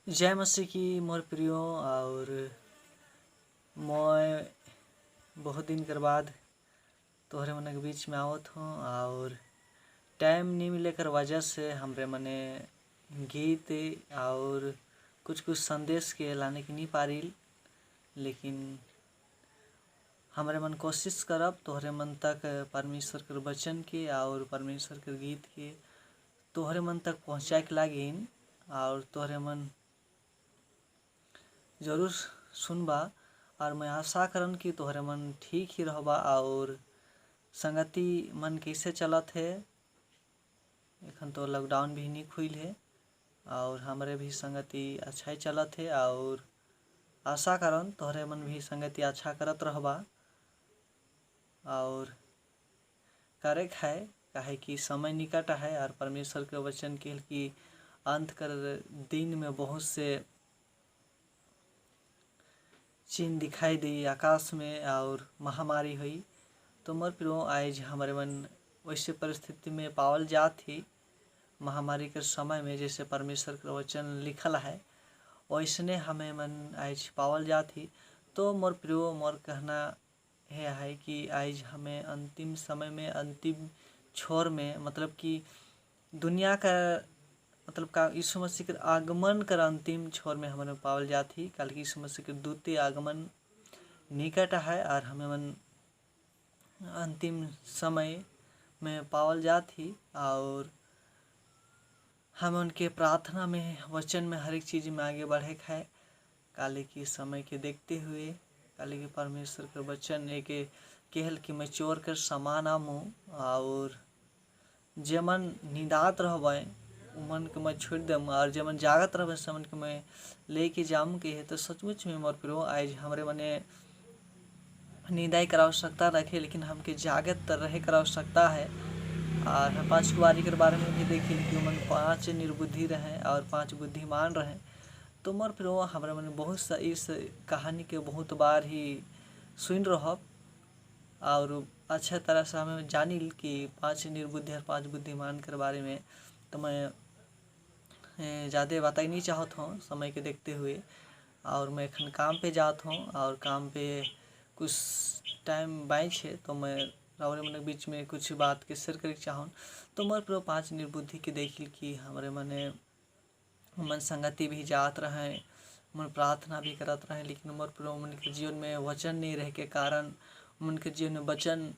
जय मसीह की मोर प्रियो। और मैं बहुत दिन कर बाद तोहरे मन के बीच में आवत हूँ और टाइम नहीं मिले कर वजह से हमरे मने गीत और कुछ कुछ संदेश के लाने के नहीं पारिल, लेकिन हमरे मन कोशिश करब तोहरे मन तक परमेश्वर के वचन के और परमेश्वर के गीत के तोहरे मन तक पहुँचाए के लागिन और तोहरे मन जरूर सुनबा। और मैं आशा करन कि तोहरे मन ठीक ही रहबा। और संगति मन कैसे चलत है, एखन तो लॉकडाउन भी नहीं खुल है और हमरे भी संगति अच्छा ही चलत है और आशा करन तोहरे मन भी संगति अच्छा करत रहबा और करे है, काहे कि समय निकट है और परमेश्वर के वचन के कि अंत कर दिन में बहुत से चिन्ह दिखाई दी आकाश में और महामारी हुई। तो मोर प्रियो, आज हमारे मन वैसे परिस्थिति में पावल जात ही महामारी के समय में, जैसे परमेश्वर के वचन लिखल है वैसने हमें मन आज पावल जात ही। तो मोर प्रियो, मोर कहना है कि आज हमें अंतिम समय में, अंतिम छोर में, मतलब कि दुनिया का मतलब का यीशु मसीह के आगमन कर अंतिम छोर में हमें पावल जात ही। काल कि यीशु मसीह के द्वितीय आगमन निकट है और हमें मन अंतिम समय में पावल जात ही। और हम उनके प्रार्थना में, वचन में, हर एक चीज़ में आगे बढ़े है। काले की समय के देखते हुए, काले के परमेश्वर के वचन एक कहल कि मैं चोर कर समान आमू और जेमन निदात रहबे उमन के मैं छोड़ दम और जेमन जागत रहबे समन के मैं लेके जाम के है। तो सचमुच में मोर प्रियो, आज हमरे मने निंदाई कर आवश्यकता रखे, लेकिन हमके जागत रहे कर आवश्यकता है। और हम पांच कुंवारी के बारे में भी देखी कि उमन 5 निर्बुद्धि रहे और 5 बुद्धिमान रहे। तो मोर प्रियो, हमारे मन बहुत सा इस कहानी के बहुत बार ही सुन रह और अच्छा तरह से हमें जानिल कि 5 निर्बुद्धि और 5 बुद्धिमान के बारे में। तो मैं ज़्यादा बताई नहीं चाहत हूँ समय के देखते हुए। और मैं एखन काम पे जात हूँ और काम पे कुछ टाइम बाँच है, तो मैं रावरे मन बीच में कुछ बात के शेयर करे चाहूँ। तो मोर प्रियो, 5 निर्बुद्धि के देखिल कि हमारे मने मन संगति भी जात रहे, मन प्रार्थना भी करत रहे, लेकिन मोर प्रियो उनके जीवन में वचन नहीं रहे के कारण, उनके जीवन में वचन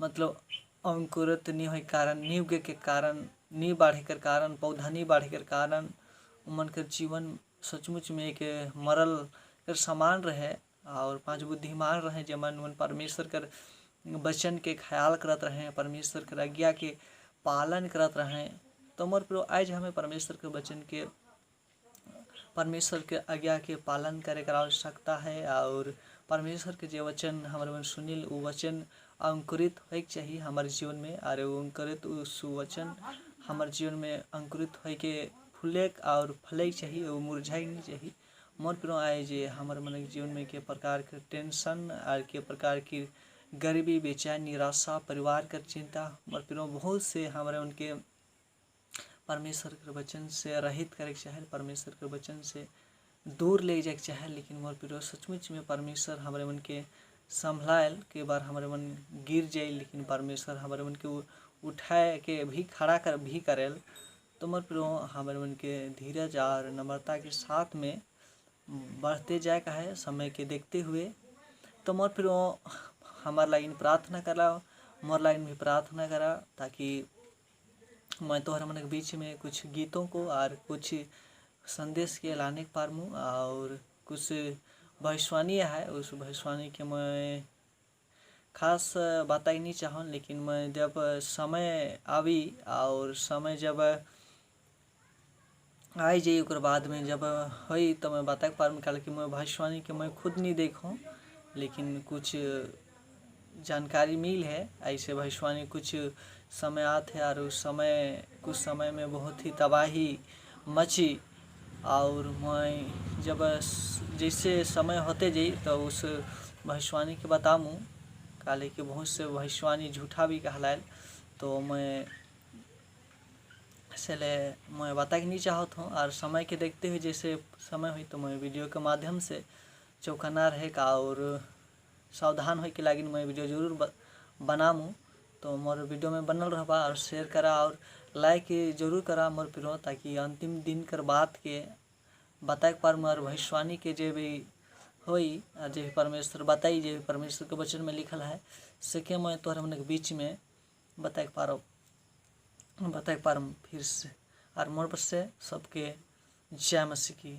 मतलब अंकुरित नहीं होए कारण, नहीं उगे के कारण, नहीं बढ़े के कारण, पौधा नहीं बढ़े के कारण उमन के जीवन सचमुच में एक मरल के समान रहे। और 5 बुद्धिमान रहे जेमन मन परमेश्वर कर वचन के ख्याल करत रहे, परमेश्वर के आज्ञा के पालन करत रहे। तो मोर प्रियो, आज हमें परमेश्वर के वचन के, परमेश्वर के आज्ञा के पालन करे के आवश्यकता है। और परमेश्वर के जो वचन हमारे मन सुनील वो वचन अंकुरित होए के चाहिए हमारे जीवन में। और वो अंकुरित उस वचन हमारे जीवन में अंकुरित होए के फूले और फले चाहिए, वो मुरझाए नहीं चाहिए। मोर प्रियो, आए जे हमारे मन के जीवन में के प्रकार के टेंशन और के प्रकार की गरीबी, बेचैन, निराशा, परिवार का चिंता, मोर प्रियो बहुत से हमारे उनके परमेश्वर के वचन से रहित करे के चाहे, परमेश्वर के वचन से दूर ले जाए के चाहे। लेकिन मोर प्रियो, सचमुच में परमेश्वर हमारे मन के संभलायल के बार हमारे मन गिर जाए, लेकिन परमेश्वर हमारे मन के उठाए के भी खड़ा कर भी करेल। तो मोर प्रियो, हमारे मन के धीरज और नम्रता के साथ में बढ़ते जाए का है समय के देखते हुए। तो मोर प्रियो, हमार लाइन प्रार्थना करा, मोर लाइन भी प्रार्थना करा, ताकि मैं तोहर मन के बीच में कुछ गीतों को और कुछ संदेश के लाने के पारमू। और कुछ भविष्यवाणी है, उस भविष्यवाणी के मैं खास बताई नहीं चाहूँ, लेकिन मैं जब समय आवी और समय जब आई जाई ओकर बाद में जब होई तो मैं बता पारूँ। काहे कि मैं भविष्यवाणी के मैं खुद नहीं देखूँ, लेकिन कुछ जानकारी मिल है। ऐसे भविष्यवाणी कुछ समय आते है और उस समय कुछ समय में बहुत ही तबाही मची। और मैं जब जैसे समय होते जाई तो उस भविष्यवाणी के बताऊँ, काले कि बहुत से भविष्यवाणी झूठा भी कहलायल। तो मैं इसलिए मैं बताए के नहीं चाहत हूँ। और समय के देखते हुए जैसे समय हुई तो मैं वीडियो के माध्यम से चौकन्ना रहे का और सावधान होए के लागिन मैं वीडियो जरूर बनामू। तो मोर वीडियो में बनल रहबा और शेयर करा और लाइक जरूर करा मोर प्रियो, ताकि अंतिम दिन कर बात के बताए के पार मोर भविष्यवाणी के जे भी होई, जे भी परमेश्वर बताई, जे भी परमेश्वर के वचन में लिखल है से के मैं तोहर मन के बीच में बताए के पारब, बताए के पारम फिर से। और मोर पर से सबके जय मसीह की।